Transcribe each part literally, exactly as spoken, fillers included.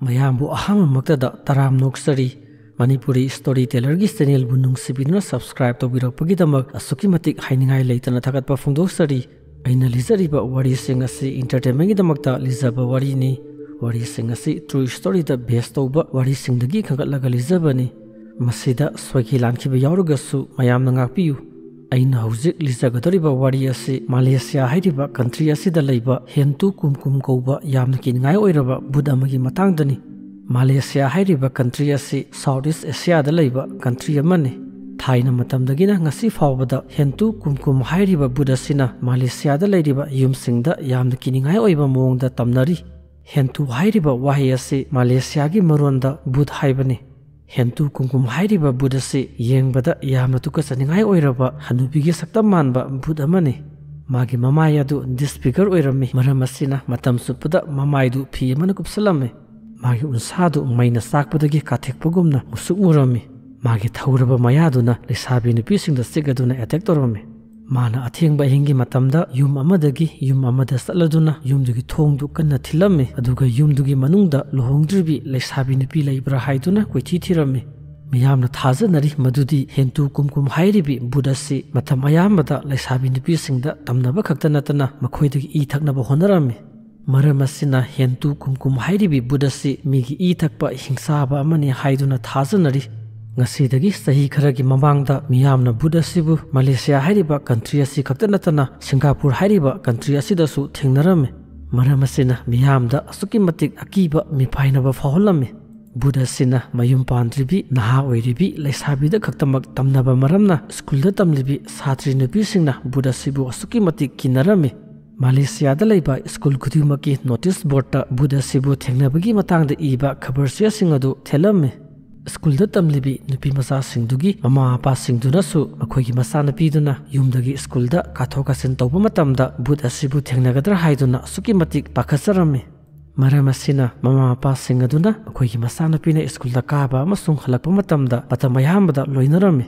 ꯃꯌꯥꯝꯕꯨ ꯑꯍꯥꯟꯕꯃꯛꯇꯗ ꯇꯔꯥꯝꯅ ꯑꯣꯛꯆꯔꯤ꯫ Manipuri story ꯇꯦꯂꯔꯒꯤ ꯆꯦꯅꯦꯜꯕꯨ ꯅꯨꯡꯁꯤꯕꯤꯗꯨꯅ subscribe ꯇꯧꯕꯤꯔꯛꯄꯒꯤꯗꯃꯛ ꯑꯁꯨꯛꯀꯤ ꯃꯇꯤꯛ ꯍꯥꯏꯅꯤꯡꯉꯥꯏ ꯂꯩꯇꯅ ꯊꯥꯒꯠꯄ ꯐꯣꯡꯗꯣꯛꯆꯔꯤ꯫ ꯑꯩꯅ ꯂꯤꯖꯔꯤꯕ ꯋꯥꯔꯤꯁꯤꯡ ꯑꯁꯤ ꯏꯟꯇꯔꯇꯦꯟꯃꯦꯟꯒꯤꯗꯃꯛꯇ ꯂꯤꯖꯕ ꯋꯥꯔꯤꯅꯤ꯫ ꯋꯥꯔꯤꯁꯤꯡ ꯑꯁꯤ ꯇ꯭ꯔꯨ ꯁ꯭ꯇꯣꯔꯤꯗ ꯕꯦꯁ ꯇꯧꯕ ꯋꯥꯔꯤꯁꯤꯡꯗꯒꯤ ꯈꯟꯒꯠꯂꯒ ꯂꯤꯖꯕꯅꯤ꯫ ꯃꯁꯤꯗ ꯁꯣꯏꯈꯤ ꯂꯥꯟꯈꯤꯕ ꯌꯥꯎꯔꯒꯁꯨ ꯃꯌꯥꯝꯅ ꯉꯥꯛꯄꯤꯌꯨ꯫ ꯑꯩꯅ ꯍꯧꯖꯤꯛ ꯂꯤꯖꯒꯗꯧꯔꯤꯕ ꯋꯥꯔꯤ ꯑꯁꯤ ꯃꯥꯂꯦꯁꯤꯌꯥ ꯍꯥꯏꯔꯤꯕ ꯀꯟꯇ꯭ꯔꯤ ꯑꯁꯤꯗ ꯂꯩꯕ ꯍꯦꯟꯇꯨ ꯀꯨꯝꯀꯨꯝ ꯀꯧꯕ ꯌꯥꯝꯅ ꯀꯤꯅꯤꯡꯉꯥꯏ ꯑꯣꯏꯔꯕ ꯚꯨꯠ ꯑꯃꯒꯤ ꯃꯇꯥꯡꯗꯅꯤ꯫ ꯃꯥꯂꯦꯁꯤꯌꯥ ꯍꯥꯏꯔꯤꯕ ꯀꯟꯇ꯭ꯔꯤ ꯑꯁꯤ ꯁꯥꯎꯠ ꯏꯁ ꯑꯦꯁꯤꯌꯥꯗ ꯂꯩꯕ ꯀꯟꯇ꯭ꯔꯤ ꯑꯃꯅꯤ꯫ ꯊꯥꯏꯅ ꯃꯇꯝꯗꯒꯤꯅ ꯉꯁꯤ ꯐꯥꯎꯕꯗ ꯍꯦꯟꯇꯨ ꯀꯨꯝꯀꯨꯝ ꯍꯥꯏꯔꯤꯕ ꯚꯨꯠ ꯑꯁꯤꯅ ꯃꯥꯂꯦꯁꯤꯌꯥꯗ ꯂꯩꯔꯤꯕ ꯌꯨꯝꯁꯤꯡꯗ ꯌꯥꯝꯅ ꯀꯤꯅꯤꯡꯉꯥꯏ ꯑꯣꯏꯕ ꯃꯑꯣꯡꯗ ꯇꯝꯅꯔꯤ꯫ ꯍꯦꯟꯇꯨ ꯍꯥꯏꯔꯤꯕ ꯋꯥꯍꯩ ꯑꯁꯤ ꯃꯥꯂꯦꯁꯤꯌꯥꯒꯤ ꯃꯔꯣꯟꯗ ꯚꯨꯠ ꯍꯥꯏꯕꯅꯤ꯫ ꯍꯦꯟꯇꯨ ꯀꯨꯝꯀꯨꯝ ꯍꯥꯏꯔꯤꯕ ꯚꯨꯠ ꯑꯁꯤ ꯌꯦꯡꯕꯗ ꯌꯥꯝꯅ ꯇꯨꯀꯠꯆꯅꯤꯡꯉꯥꯏ ꯑꯣꯏꯔꯕ ꯍꯅꯨꯕꯤꯒꯤ ꯁꯛꯇꯝ ꯃꯥꯟꯕ ꯚꯨꯠ ꯑꯃꯅꯤ꯫ ꯃꯥꯒꯤ ꯃꯃꯥꯏ ꯑꯗꯨ ꯗꯤꯁꯐꯤꯒꯔ ꯑꯣꯏꯔꯝꯃꯤ, ꯃꯔꯝ ꯑꯁꯤꯅ ꯃꯇꯝ ꯆꯨꯞꯄꯗ ꯃꯃꯥꯏꯗꯨ ꯐꯤ ꯑꯃꯅ ꯀꯨꯞꯁꯜꯂꯝꯃꯤ꯫ ꯃꯥꯒꯤ ꯎꯟꯁꯥꯗꯨ ꯃꯩꯅ ꯆꯥꯛꯄꯗꯒꯤ ꯀꯥꯊꯦꯛꯄꯒꯨꯝꯅ ꯃꯨꯁꯨꯛ ꯃꯨꯔꯝꯃꯤ꯫ ꯃꯥꯒꯤ ꯊꯧꯔꯕ ꯃꯌꯥꯗꯨꯅ ꯂꯩꯁꯥꯕꯤ ꯅꯨꯄꯤꯁꯤꯡꯗ ꯆꯤꯛꯑꯗꯨꯅ ꯑꯦꯇꯦꯛ ꯇꯧꯔꯝꯃꯤ꯫ ꯃꯥꯅ ꯑꯊꯦꯡꯕ ꯑꯍꯤꯡꯒꯤ ꯃꯇꯝꯗ ꯌꯨꯝ ꯑꯃꯗꯒꯤ ꯌꯨꯝ ꯑꯃꯗ ꯆꯠꯂꯗꯨꯅ ꯌꯨꯝꯗꯨꯒꯤ ꯊꯣꯡꯗꯨ ꯀꯟꯅ ꯊꯤꯜꯂꯝꯃꯤ, ꯑꯗꯨꯒ ꯌꯨꯝꯗꯨꯒꯤ ꯃꯅꯨꯡꯗ ꯂꯨꯍꯣꯡꯗ꯭ꯔꯤꯕꯤ ꯂꯩꯁꯥꯕꯤ ꯅꯨꯄꯤ ꯂꯩꯕ꯭ꯔꯥ ꯍꯥꯏꯗꯨꯅ ꯀꯣꯏꯊꯤ ꯊꯤꯔꯝꯃꯤ꯫ ꯃꯤꯌꯥꯝꯅ ꯊꯥꯖꯅꯔꯤ ꯃꯗꯨꯗꯤ ꯍꯦꯟꯇꯨ ꯀꯨꯝꯀꯨꯝ ꯍꯥꯏꯔꯤꯕꯤ ꯚꯨꯠ ꯑꯁꯤ ꯃꯇꯝ ꯑꯌꯥꯝꯕꯗ ꯂꯩꯁꯥꯕꯤ ꯅꯨꯄꯤꯁꯤꯡꯗ ꯇꯝꯅꯕ ꯈꯛꯇ ꯅꯠꯇꯅ ꯃꯈꯣꯏꯗꯒꯤ ꯏ ꯊꯛꯅꯕ ꯍꯣꯠꯅꯔꯝꯃꯤ꯫ ꯃꯔꯝ ꯑꯁꯤꯅ ꯍꯦꯟꯇꯨ ꯀꯨꯝꯀꯨꯝ ꯍꯥꯏꯔꯤꯕꯤ ꯚꯨꯠ ꯑꯁꯤ ꯃꯤꯒꯤ ꯏ ꯊꯛꯄ ꯍꯤꯡꯆꯥꯕ ꯑꯃꯅꯤ ꯍꯥꯏꯗꯨꯅ ꯊꯥꯖꯅꯔꯤ꯫ ꯉꯁꯤꯗꯒꯤ ꯆꯍꯤ ꯈꯔꯒꯤ ꯃꯃꯥꯡꯗ ꯃꯤꯌꯥꯝꯅ ꯚꯨꯠ ꯑꯁꯤꯕꯨ ꯃꯂꯦꯁꯤꯌꯥ ꯍꯥꯏꯔꯤꯕ ꯀꯟꯇ꯭ꯔꯤ ꯑꯁꯤ ꯈꯛꯇ ꯅꯠꯇꯅ ꯁꯤꯡꯒꯥꯄꯨꯔ ꯍꯥꯏꯔꯤꯕ ꯀꯟꯇ꯭ꯔꯤ ꯑꯁꯤꯗꯁꯨ ꯊꯦꯡꯅꯔꯝꯃꯤ꯫ ꯃꯔꯝ ꯑꯁꯤꯅ ꯃꯤꯌꯥꯝꯗ ꯑꯁꯨꯛꯀꯤ ꯃꯇꯤꯛ ꯑꯀꯤꯕ ꯃꯤꯄꯥꯏꯅꯕ ꯐꯥꯎꯍꯜꯂꯝꯃꯤ꯫ ꯚꯨꯠ ꯑꯁꯤꯅ ꯃꯌꯨꯝ ꯄꯥꯟꯗ꯭ꯔꯤꯕꯤ ꯅꯍꯥ ꯑꯣꯏꯔꯤꯕꯤ ꯂꯩꯁꯥꯕꯤꯗ ꯈꯛꯇꯃꯛ ꯇꯝꯅꯕ ꯃꯔꯝꯅ ꯁ꯭ꯀꯨꯜꯗ ꯇꯝꯂꯤꯕꯤ ꯁꯥꯇ꯭ꯔꯤ ꯅꯨꯄꯤꯁꯤꯡꯅ ꯚꯨꯠ ꯑꯁꯤꯕꯨ ꯑꯁꯨꯛꯀꯤ ꯃꯇꯤꯛ ꯀꯤꯅꯔꯝꯃꯤ꯫ ꯃꯥꯂꯦꯁꯤꯌꯥꯗ ꯂꯩꯕ ꯁ꯭ꯀꯨꯜ ꯈꯨꯗꯤꯡꯃꯛꯀꯤ ꯅꯣꯇꯤꯁ ꯕꯣꯔꯗꯇ ꯚꯨꯠ ꯑꯁꯤꯕꯨ ꯊꯦꯡꯅꯕꯒꯤ ꯃꯇꯥꯡꯗ ꯏꯕ ꯈꯕꯔ ꯆꯦꯁꯤꯡ ꯑꯗꯨ ꯊꯦꯠꯂꯝꯃꯤ꯫ ꯁ꯭ꯀꯨꯜꯗ ꯇꯝꯂꯤꯕꯤ ꯅꯨꯄꯤ ꯃꯆꯥꯁꯤꯡꯗꯨꯒꯤ ꯃꯃꯥ ꯃꯄꯥꯁꯤꯡꯗꯨꯅꯁꯨ ꯃꯈꯣꯏꯒꯤ ꯃꯆꯥꯅꯨꯄꯤꯗꯨꯅ ꯌꯨꯝꯗꯒꯤ ꯁ꯭ꯀꯨꯜꯗ ꯀꯥꯊꯣꯛ ꯀꯥꯁꯤꯟ ꯇꯧꯕ ꯃꯇꯝꯗ ꯚꯨꯠ ꯑꯁꯤꯕꯨ ꯊꯦꯡꯅꯒꯗ꯭ꯔꯥ ꯍꯥꯏꯗꯨꯅ ꯑꯁꯨꯛꯀꯤ ꯃꯇꯤꯛ ꯄꯥꯈꯠꯆꯔꯝꯃꯤ꯫ ꯃꯔꯝ ꯑꯁꯤꯅ ꯃꯃꯥ ꯃꯄꯥꯁꯤꯡ ꯑꯗꯨꯅ ꯃꯈꯣꯏꯒꯤ ꯃꯆꯥꯅꯨꯄꯤꯅ ꯁ꯭ꯀꯨꯜꯗ ꯀꯥꯕ ꯑꯃꯁꯨꯡ ꯍꯜꯂꯛꯄ ꯃꯇꯝꯗ ꯃꯇꯝ ꯑꯌꯥꯝꯕꯗ ꯂꯣꯏꯅꯔꯝꯃꯤ꯫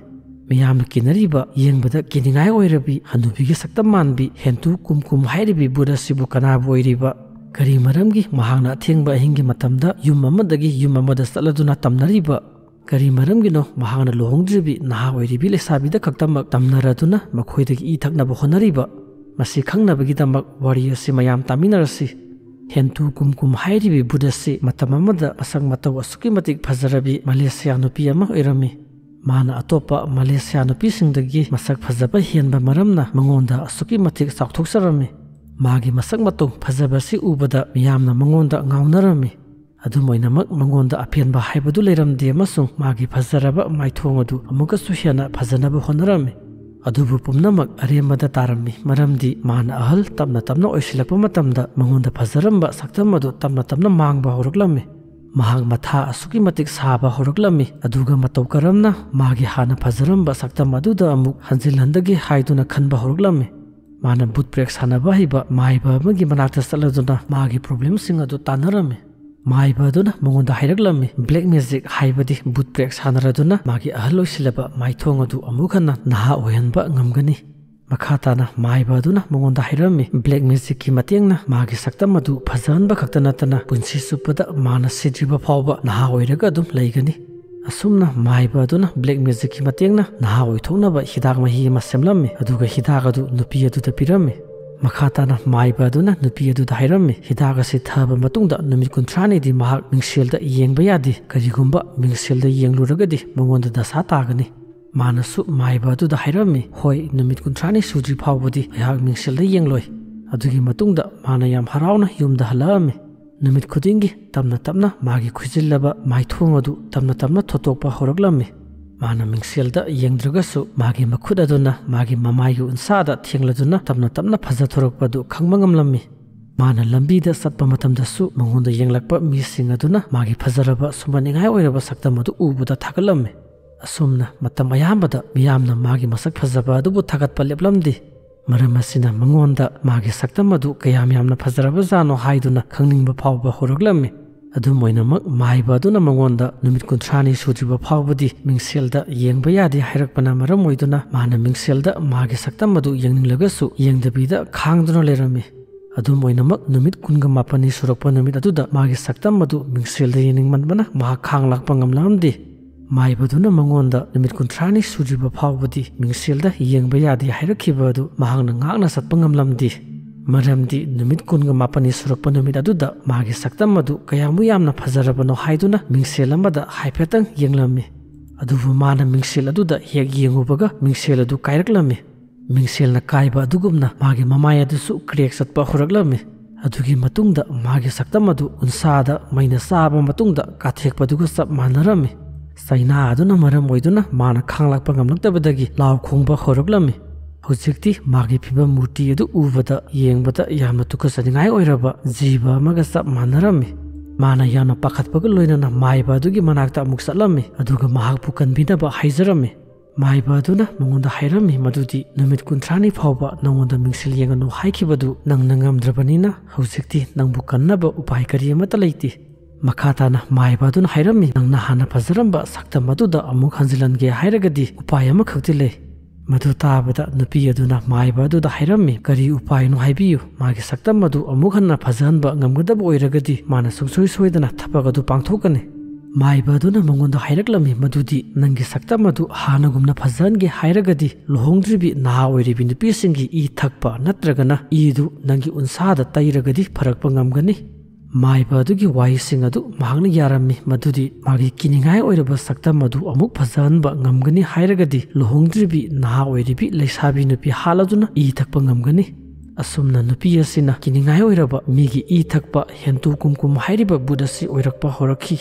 ꯃꯤꯌꯥꯝꯅ ꯀꯤꯅꯔꯤꯕ, ꯌꯦꯡꯕꯗ ꯀꯤꯅꯤꯡꯉꯥꯏ ꯑꯣꯏꯔꯕꯤ ꯍꯅꯨꯕꯤꯒꯤ ꯁꯛꯇꯝ ꯃꯥꯟꯕꯤ ꯍꯦꯟꯇꯨ ꯀꯨꯝꯀꯨꯝ ꯍꯥꯏꯔꯤꯕꯤ ꯚꯨꯠ ꯑꯁꯤꯕꯨ ꯀꯅꯥꯕꯨ ꯑꯣꯏꯔꯤꯕ? ꯀꯔꯤ ꯃꯔꯝꯒꯤ ꯃꯍꯥꯛꯅ ꯑꯊꯦꯡꯕ ꯑꯍꯤꯡꯒꯤ ꯃꯇꯝꯗ ꯌꯨꯝ ꯑꯃꯗꯒꯤ ꯌꯨꯝ ꯑꯃꯗ ꯆꯠꯂꯗꯨꯅ ꯇꯝꯅꯔꯤꯕ? ꯀꯔꯤ ꯃꯔꯝꯒꯤꯅꯣ ꯃꯍꯥꯛꯅ ꯂꯨꯍꯣꯡꯗ꯭ꯔꯤꯕꯤ ꯅꯍꯥ ꯑꯣꯏꯔꯤꯕꯤ ꯂꯩꯁꯥꯕꯤꯗ ꯈꯛꯇꯃꯛ ꯇꯝꯅꯔꯗꯨꯅ ꯃꯈꯣꯏꯗꯒꯤ ꯏ ꯊꯛꯅꯕ ꯍꯣꯠꯅꯔꯤꯕ? ꯃꯁꯤ ꯈꯪꯅꯕꯒꯤꯗꯃꯛ ꯋꯥꯔꯤ ꯑꯁꯤ ꯃꯌꯥꯝ ꯇꯥꯃꯤꯟꯅꯔꯁꯤ꯫ ꯍꯦꯟꯇꯨ ꯀꯨꯝꯀꯨꯝ ꯍꯥꯏꯔꯤꯕꯤ ꯕꯨꯠ ꯑꯁꯤ ꯃꯇꯝ ꯑꯃꯗ ꯃꯁꯛ ꯃꯇꯧ ꯑꯁꯨꯛꯀꯤ ꯃꯇꯤꯛ ꯐꯖꯔꯕꯤ ꯃꯂꯦꯁꯤꯌꯥ ꯅꯨꯄꯤ ꯑꯃ ꯑꯣꯏꯔꯝꯃꯤ꯫ ꯃꯥꯅ ꯑꯇꯣꯞꯄ ꯃꯂꯦꯁꯤꯌꯥ ꯅꯨꯄꯤꯁꯤꯡꯗꯒꯤ ꯃꯁꯛ ꯐꯖꯕ ꯍꯦꯟꯕ ꯃꯔꯝꯅ ꯃꯉꯣꯟꯗ ꯑꯁꯨꯛꯀꯤ ꯃꯇꯤꯛ ꯆꯥꯎꯊꯣꯛꯆꯔꯝꯃꯤ꯫ ꯃꯥꯒꯤ ꯃꯁꯛ ꯃꯇꯧ ꯐꯖꯕꯁꯤ ꯎꯕꯗ ꯃꯤꯌꯥꯝꯅ ꯃꯉꯣꯟꯗ ꯉꯥꯎꯅꯔꯝꯃꯤ꯫ ꯑꯗꯨꯝ ꯑꯣꯏꯅꯃꯛ ꯃꯉꯣꯟꯗ ꯑꯄꯦꯟꯕ ꯍꯥꯏꯕꯗꯨ ꯂꯩꯔꯝꯗꯦ ꯑꯃꯁꯨꯡ ꯃꯥꯒꯤ ꯐꯖꯔꯕ ꯃꯥꯏꯊꯣꯡ ꯑꯗꯨ ꯑꯃꯨꯛꯀꯁꯨ ꯍꯦꯟꯅ ꯐꯖꯅꯕ ꯍꯣꯠꯅꯔꯝꯃꯤ꯫ ꯑꯗꯨꯕꯨ ꯄꯨꯝꯅꯃꯛ ꯑꯔꯦꯝꯕꯗ ꯇꯥꯔꯝꯃꯤ, ꯃꯔꯝꯗꯤ ꯃꯥꯅ ꯑꯍꯜ ꯇꯞꯅ ꯇꯞꯅ ꯑꯣꯏꯁꯤꯜꯂꯛꯄ ꯃꯇꯝꯗ ꯃꯉꯣꯟꯗ ꯐꯖꯔꯝꯕ ꯁꯛꯇꯝ ꯑꯗꯨ ꯇꯞꯅ ꯇꯞꯅ ꯃꯥꯡꯕ ꯍꯧꯔꯛꯂꯝꯃꯤ꯫ ꯃꯍꯥꯛ ꯃꯊꯥ ꯑꯁꯨꯛꯀꯤ ꯃꯇꯤꯛ ꯁꯥꯕ ꯍꯧꯔꯛꯂꯝꯃꯤ, ꯑꯗꯨꯒ ꯃꯇꯧ ꯀꯔꯝꯅ ꯃꯥꯒꯤ ꯍꯥꯟꯅ ꯐꯖꯔꯝꯕ ꯁꯛꯇꯝ ꯑꯗꯨꯗ ꯑꯃꯨꯛ ꯍꯟꯖꯤꯜꯍꯟꯗꯒꯦ ꯍꯥꯏꯗꯨꯅ ꯈꯟꯕ ꯍꯧꯔꯛꯂꯝꯃꯤ꯫ ꯃꯥꯅ ꯕꯨꯠ ꯕ꯭ꯔꯦꯛ ꯁꯥꯟꯅꯕ ꯍꯩꯕ ꯃꯥꯏꯕ ꯑꯃꯒꯤ ꯃꯅꯥꯛꯇ ꯆꯠꯂꯗꯨꯅ ꯃꯥꯒꯤ ꯄ꯭ꯔꯣꯕ꯭ꯂꯦꯝꯁꯤꯡ ꯑꯗꯨ ꯇꯥꯟꯅꯔꯝꯃꯤ꯫ ꯃꯥꯏꯕ ꯑꯗꯨꯅ ꯃꯉꯣꯟꯗ ꯍꯥꯏꯔꯛꯂꯝꯃꯤ, ꯕ꯭ꯂꯦꯛ ꯃꯦꯖꯤꯛ ꯍꯥꯏꯕꯗꯤ ꯕꯨꯠ ꯕ꯭ꯔꯦꯛ ꯁꯥꯟꯅꯔꯗꯨꯅ ꯃꯥꯒꯤ ꯑꯍꯜ ꯑꯣꯏꯁꯤꯜꯂꯕ ꯃꯥꯏꯊꯣꯡ ꯑꯗꯨ ꯑꯃꯨꯛ ꯍꯟꯅ ꯅꯍꯥ ꯑꯣꯏꯍꯟꯕ ꯉꯝꯒꯅꯤ꯫ ꯃꯈꯥ ꯇꯥꯅ ꯃꯥꯏꯕ ꯑꯗꯨꯅ ꯃꯉꯣꯟꯗ ꯍꯥꯏꯔꯝꯃꯤ, ꯕ꯭ꯂꯦꯛ ꯃꯦꯖꯤꯛꯀꯤ ꯃꯇꯦꯡꯅ ꯃꯥꯒꯤ ꯁꯛꯇꯝ ꯑꯗꯨ ꯐꯖꯍꯟꯕ ꯈꯛꯇ ꯅꯠꯇꯅ ꯄꯨꯟꯁꯤ ꯆꯨꯞꯄꯗ ꯃꯥꯅ ꯁꯤꯗ꯭ꯔꯤꯕ ꯐꯥꯎꯕ ꯅꯍꯥ ꯑꯣꯏꯔꯒ ꯑꯗꯨꯝ ꯂꯩꯒꯅꯤ꯫ ꯑꯁꯨꯝꯅ ꯃꯥꯏꯕ ꯑꯗꯨꯅ ꯕ꯭ꯂꯦꯛ ꯃꯦꯖꯤꯛꯀꯤ ꯃꯇꯦꯡꯅ ꯅꯍꯥ ꯑꯣꯏꯊꯣꯛꯅꯕ ꯍꯤꯗꯥꯛ ꯃꯍꯤ ꯑꯃ ꯁꯦꯝꯂꯝꯃꯤ, ꯑꯗꯨꯒ ꯍꯤꯗꯥꯛ ꯑꯗꯨ ꯅꯨꯄꯤ ꯑꯗꯨꯗ ꯄꯤꯔꯝꯃꯤ꯫ ꯃꯈꯥ ꯇꯥꯅ ꯃꯥꯏꯕ ꯑꯗꯨꯅ ꯅꯨꯄꯤ ꯑꯗꯨꯗ ꯍꯥꯏꯔꯝꯃꯤ, ꯍꯤꯗꯥꯛ ꯑꯁꯤ ꯊꯛꯑꯕ ꯃꯇꯨꯡꯗ ꯅꯨꯃꯤꯠ ꯀꯨꯟꯊ꯭ꯔꯥꯅꯤꯗꯤ ꯃꯍꯥꯛ ꯃꯤꯡꯁꯦꯜꯗ ꯌꯦꯡꯕ ꯌꯥꯗꯦ, ꯀꯔꯤꯒꯨꯝꯕ ꯃꯤꯡꯁꯦꯜꯗ ꯌꯦꯡꯂꯨꯔꯒꯗꯤ ꯃꯉꯣꯟꯗ ꯗꯁꯥ ꯇꯥꯒꯅꯤ꯫ ꯃꯥꯅꯁꯨ ꯃꯥꯏꯕ ꯑꯗꯨꯗ ꯍꯥꯏꯔꯝꯃꯤ, ꯍꯣꯏ, ꯅꯨꯃꯤꯠ ꯀꯨꯟꯊ꯭ꯔꯥꯅꯤ ꯁꯨꯗ꯭ꯔꯤ ꯐꯥꯎꯕꯗꯤ ꯑꯩꯍꯥꯛ ꯃꯤꯡꯁꯦꯜꯗ ꯌꯦꯡꯂꯣꯏ꯫ ꯑꯗꯨꯒꯤ ꯃꯇꯨꯡꯗ ꯃꯥꯅ ꯌꯥꯝ ꯍꯔꯥꯎꯅ ꯌꯨꯝꯗ ꯍꯜꯂꯛꯑꯝꯃꯤ꯫ ꯅꯨꯃꯤꯠ ꯈꯨꯗꯤꯡꯒꯤ ꯇꯞꯅ ꯇꯞꯅ ꯃꯥꯒꯤ ꯈꯨꯏꯖꯤꯜꯂꯕ ꯃꯥꯏꯊꯣꯡ ꯑꯗꯨ ꯇꯞꯅ ꯇꯞꯅ ꯊꯣꯠꯇꯣꯛꯄ ꯍꯧꯔꯛꯂꯝꯃꯤ꯫ ꯃꯥꯅ ꯃꯤꯡꯁꯦꯜꯗ ꯌꯦꯡꯗ꯭ꯔꯒꯁꯨ ꯃꯥꯒꯤ ꯃꯈꯨꯠ ꯑꯗꯨꯅ ꯃꯥꯒꯤ ꯃꯃꯥꯏꯒꯤ ꯎꯟꯁꯥꯗ ꯊꯦꯡꯂꯗꯨꯅ ꯇꯞꯅ ꯇꯞꯅ ꯐꯖꯊꯣꯔꯛꯄ ꯑꯗꯨ ꯈꯪꯕ ꯉꯝꯂꯝꯃꯤ꯫ ꯃꯥꯅ ꯂꯝꯕꯤꯗ ꯆꯠꯄ ꯃꯇꯝꯗꯁꯨ ꯃꯉꯣꯟꯗ ꯌꯦꯡꯂꯛꯄ ꯃꯤꯁꯤꯡ ꯑꯗꯨꯅ ꯃꯥꯒꯤ ꯐꯖꯔꯕ ꯁꯨꯝꯍꯠꯅꯤꯡꯉꯥꯏ ꯑꯣꯏꯔꯕ ꯁꯛꯇꯝ ꯑꯗꯨ ꯎꯕꯗ ꯊꯥꯒꯠꯂꯝꯃꯤ꯫ ꯑꯁꯨꯝꯅ ꯃꯇꯝ ꯑꯌꯥꯝꯕꯗ ꯃꯤꯌꯥꯝꯅ ꯃꯥꯒꯤ ꯃꯁꯛ ꯐꯖꯕ ꯑꯗꯨꯕꯨ ꯊꯥꯒꯠꯄ ꯂꯦꯞꯂꯝꯗꯦ꯫ ꯃꯔꯝ ꯑꯁꯤꯅ ꯃꯉꯣꯟꯗ ꯃꯥꯒꯤ ꯁꯛꯇꯝ ꯑꯗꯨ ꯀꯌꯥꯝ ꯌꯥꯝꯅ ꯐꯖꯔꯕꯖꯥꯠꯅꯣ ꯍꯥꯏꯗꯨꯅ ꯈꯪꯅꯤꯡꯕ ꯐꯥꯎꯕ ꯍꯧꯔꯛꯂꯝꯃꯤ꯫ ꯑꯗꯨꯝ ꯑꯣꯏꯅꯃꯛ, ꯃꯥꯏꯕ ꯑꯗꯨꯅ ꯃꯉꯣꯟꯗ ꯅꯨꯃꯤꯠ ꯀꯨꯟꯊ꯭ꯔꯥꯅꯤ ꯁꯨꯗ꯭ꯔꯤꯕ ꯐꯥꯎꯕꯗꯤ ꯃꯤꯡꯁꯦꯜꯗ ꯌꯦꯡꯕ ꯌꯥꯗꯦ ꯍꯥꯏꯔꯛꯄꯅ ꯃꯔꯝ ꯑꯣꯏꯗꯨꯅ ꯃꯥꯅ ꯃꯤꯡꯁꯦꯜꯗ ꯃꯥꯒꯤ ꯁꯛꯇꯝ ꯑꯗꯨ ꯌꯦꯡꯅꯤꯡꯂꯒꯁꯨ ꯌꯦꯡꯗꯕꯤꯗ ꯈꯥꯡꯗꯨꯅ ꯂꯩꯔꯝꯃꯤ꯫ ꯑꯗꯨꯝ ꯑꯣꯏꯅꯃꯛ, ꯅꯨꯃꯤꯠ ꯀꯨꯟꯒ ꯃꯥꯄꯟꯅꯤ ꯁꯨꯔꯛꯄ ꯅꯨꯃꯤꯠ ꯑꯗꯨꯗ ꯃꯥꯒꯤ ꯁꯛꯇꯝ ꯑꯗꯨ ꯃꯤꯡꯁꯦꯜꯗ ꯌꯦꯡꯅꯤꯡꯃꯟꯕꯅ ꯃꯍꯥꯛ ꯈꯥꯡ ꯂꯥꯛꯄ ꯉꯝꯂꯝꯗꯦ꯫ ꯃꯥꯏꯕꯗꯨꯅ ꯃꯉꯣꯟꯗ ꯅꯨꯃꯤꯠ ꯀꯨꯟꯊ꯭ꯔꯥꯅꯤ ꯁꯨꯗ꯭ꯔꯤꯕ ꯐꯥꯎꯕꯗꯤ ꯃꯤꯡꯁꯦꯜꯗ ꯌꯦꯡꯕ ꯌꯥꯗꯦ ꯍꯥꯏꯔꯛꯈꯤꯕ ꯑꯗꯨ ꯃꯍꯥꯛꯅ ꯉꯥꯛꯅ ꯆꯠꯄ ꯉꯝꯂꯝꯗꯦ꯫ ꯃꯔꯝꯗꯤ ꯅꯨꯃꯤꯠ ꯀꯨꯟꯒ ꯃꯥꯄꯟꯅꯤ ꯁꯨꯔꯛꯄ ꯅꯨꯃꯤꯠ ꯑꯗꯨꯗ ꯃꯥꯒꯤ ꯁꯛꯇꯝ ꯑꯗꯨ ꯀꯌꯥꯃꯨꯛ ꯌꯥꯝꯅ ꯐꯖꯔꯕꯅꯣ ꯍꯥꯏꯗꯨꯅ ꯃꯤꯡꯁꯦꯜ ꯑꯃꯗ ꯍꯥꯏꯐꯦꯠꯇꯪ ꯌꯦꯡꯂꯝꯃꯤ꯫ ꯑꯗꯨꯕꯨ ꯃꯥꯅ ꯃꯤꯡꯁꯦꯜ ꯑꯗꯨꯗ ꯍꯦꯛ ꯌꯦꯡꯉꯨꯕꯒ ꯃꯤꯡꯁꯦꯜ ꯑꯗꯨ ꯀꯥꯏꯔꯛꯂꯝꯃꯤ꯫ ꯃꯤꯡꯁꯦꯜꯅ ꯀꯥꯏꯕ ꯑꯗꯨꯒꯨꯝꯅ ꯃꯥꯒꯤ ꯃꯃꯥꯏ ꯑꯗꯨꯁꯨ ꯀ꯭ꯔꯦꯛ ꯆꯠꯄ ꯍꯧꯔꯛꯂꯝꯃꯤ꯫ ꯑꯗꯨꯒꯤ ꯃꯇꯨꯡꯗ ꯃꯥꯒꯤ ꯁꯛꯇꯝ ꯑꯗꯨ ꯎꯟꯁꯥꯗ ꯃꯩꯅ ꯆꯥꯕ ꯃꯇꯨꯡꯗ ꯀꯥꯊꯦꯛꯄꯗꯨꯒ ꯆꯞ ꯃꯥꯟꯅꯔꯝꯃꯤ꯫ ꯆꯩꯅꯥ ꯑꯗꯨꯅ ꯃꯔꯝ ꯑꯣꯏꯗꯨꯅ ꯃꯥꯅ ꯈꯥꯡꯂꯛꯄ ꯉꯝꯂꯛꯇꯕꯗꯒꯤ ꯂꯥꯎ ꯈꯣꯡꯕ ꯍꯧꯔꯛꯂꯝꯃꯤ꯫ ꯍꯧꯖꯤꯛꯇꯤ ꯃꯥꯒꯤ ꯐꯤꯕꯝ ꯃꯨꯔꯇꯤ ꯑꯗꯨ ꯎꯕꯗ ꯌꯦꯡꯕꯗ ꯌꯥꯝꯅ ꯇꯨꯀꯠꯆꯅꯤꯡꯉꯥꯏ ꯑꯣꯏꯔꯕ ꯖꯤꯕ ꯑꯃꯒ ꯆꯞ ꯃꯥꯟꯅꯔꯝꯃꯤ꯫ ꯃꯥꯅ ꯌꯥꯝꯅ ꯄꯥꯈꯠꯄꯒ ꯂꯣꯏꯅꯅ ꯃꯥꯏꯕ ꯑꯗꯨꯒꯤ ꯃꯅꯥꯛꯇ ꯑꯃꯨꯛ ꯆꯠꯂꯝꯃꯤ, ꯑꯗꯨꯒ ꯃꯍꯥꯛꯄꯨ ꯀꯟꯕꯤꯅꯕ ꯍꯥꯏꯖꯔꯝꯃꯤ꯫ ꯃꯥꯏꯕ ꯑꯗꯨꯅ ꯃꯉꯣꯟꯗ ꯍꯥꯏꯔꯝꯃꯤ ꯃꯗꯨꯗꯤ ꯅꯨꯃꯤꯠ ꯀꯨꯟꯊ꯭ꯔꯥꯅꯤ ꯐꯥꯎꯕ ꯅꯉꯣꯟꯗ ꯃꯤꯡꯁꯦꯜ ꯌꯦꯡꯒꯅꯨ ꯍꯥꯏꯈꯤꯕꯗꯨ ꯅꯪꯅ ꯉꯝꯗ꯭ꯔꯕꯅꯤꯅ ꯍꯧꯖꯤꯛꯇꯤ ꯅꯪꯕꯨ ꯀꯟꯅꯕ ꯎꯄꯥꯏ ꯀꯔꯤ ꯑꯃꯠꯇ ꯂꯩꯇꯦ꯫ ꯃꯈꯥ ꯇꯥꯅ ꯃꯥꯏꯕ ꯑꯗꯨꯅ ꯍꯥꯏꯔꯝꯃꯤ, ꯅꯪꯅ ꯍꯥꯟꯅ ꯐꯖꯔꯝꯕ ꯁꯛꯇꯝ ꯑꯗꯨꯗ ꯑꯃꯨꯛ ꯍꯟꯖꯤꯜꯍꯟꯒꯦ ꯍꯥꯏꯔꯒꯗꯤ ꯎꯄꯥꯏ ꯑꯃꯈꯛꯇꯤ ꯂꯩ꯫ ꯃꯗꯨ ꯇꯥꯕꯗ ꯅꯨꯄꯤ ꯑꯗꯨꯅ ꯃꯥꯏꯕ ꯑꯗꯨꯗ ꯍꯥꯏꯔꯝꯃꯤ, ꯀꯔꯤ ꯎꯄꯥꯏꯅꯣ ꯍꯥꯏꯕꯤꯌꯨ, ꯃꯥꯒꯤ ꯁꯛꯇꯝ ꯑꯗꯨ ꯑꯃꯨꯛ ꯍꯟꯅ ꯐꯖꯍꯟꯕ ꯉꯝꯒꯗꯕ ꯑꯣꯏꯔꯒꯗꯤ ꯃꯥꯅ ꯁꯨꯡꯁꯣꯏ ꯁꯣꯏꯗꯅ ꯊꯕꯛ ꯑꯗꯨ ꯄꯥꯡꯊꯣꯛꯀꯅꯤ꯫ ꯃꯥꯏꯕ ꯑꯗꯨꯅ ꯃꯉꯣꯟꯗ ꯍꯥꯏꯔꯛꯂꯝꯃꯤ ꯃꯗꯨꯗꯤ ꯅꯪꯒꯤ ꯁꯛꯇꯝ ꯑꯗꯨ ꯍꯥꯟꯅꯒꯨꯝꯅ ꯐꯖꯍꯟꯒꯦ ꯍꯥꯏꯔꯒꯗꯤ ꯂꯨꯍꯣꯡꯗ꯭ꯔꯤꯕꯤ ꯅꯍꯥ ꯑꯣꯏꯔꯤꯕꯤ ꯅꯨꯄꯤꯁꯤꯡꯒꯤ ꯏ ꯊꯛꯄ ꯅꯠꯇ꯭ꯔꯒꯅ ꯏꯗꯨ ꯅꯪꯒꯤ ꯎꯟꯁꯥꯗ ꯇꯩꯔꯒꯗꯤ ꯐꯔꯛꯄ ꯉꯝꯒꯅꯤ꯫ ꯃꯥꯏꯕ ꯑꯗꯨꯒꯤ ꯋꯥꯍꯩꯁꯤꯡ ꯑꯗꯨ ꯃꯍꯥꯛꯅ ꯌꯥꯔꯝꯃꯤ ꯃꯗꯨꯗꯤ ꯃꯥꯒꯤ ꯀꯤꯅꯤꯡꯉꯥꯏ ꯑꯣꯏꯔꯕ ꯁꯛꯇꯝ ꯑꯗꯨ ꯑꯃꯨꯛ ꯐꯖꯍꯟꯕ ꯉꯝꯒꯅꯤ ꯍꯥꯏꯔꯒꯗꯤ ꯂꯨꯍꯣꯡꯗ꯭ꯔꯤꯕꯤ ꯅꯍꯥ ꯑꯣꯏꯔꯤꯕꯤ ꯂꯩꯁꯥꯕꯤ ꯅꯨꯄꯤ ꯍꯥꯠꯂꯗꯨꯅ ꯏ ꯊꯛꯄ ꯉꯝꯒꯅꯤ꯫ ꯑꯁꯨꯝꯅ ꯅꯨꯄꯤ ꯑꯁꯤꯅ ꯀꯤꯅꯤꯡꯉꯥꯏ ꯑꯣꯏꯔꯕ ꯃꯤꯒꯤ ꯏ ꯊꯛꯄ ꯍꯦꯟꯇꯨ ꯀꯨꯝꯀꯨꯝ ꯍꯥꯏꯔꯤꯕ ꯚꯨꯠ ꯑꯁꯤ ꯑꯣꯏꯔꯛꯄ ꯍꯧꯔꯛꯈꯤ꯫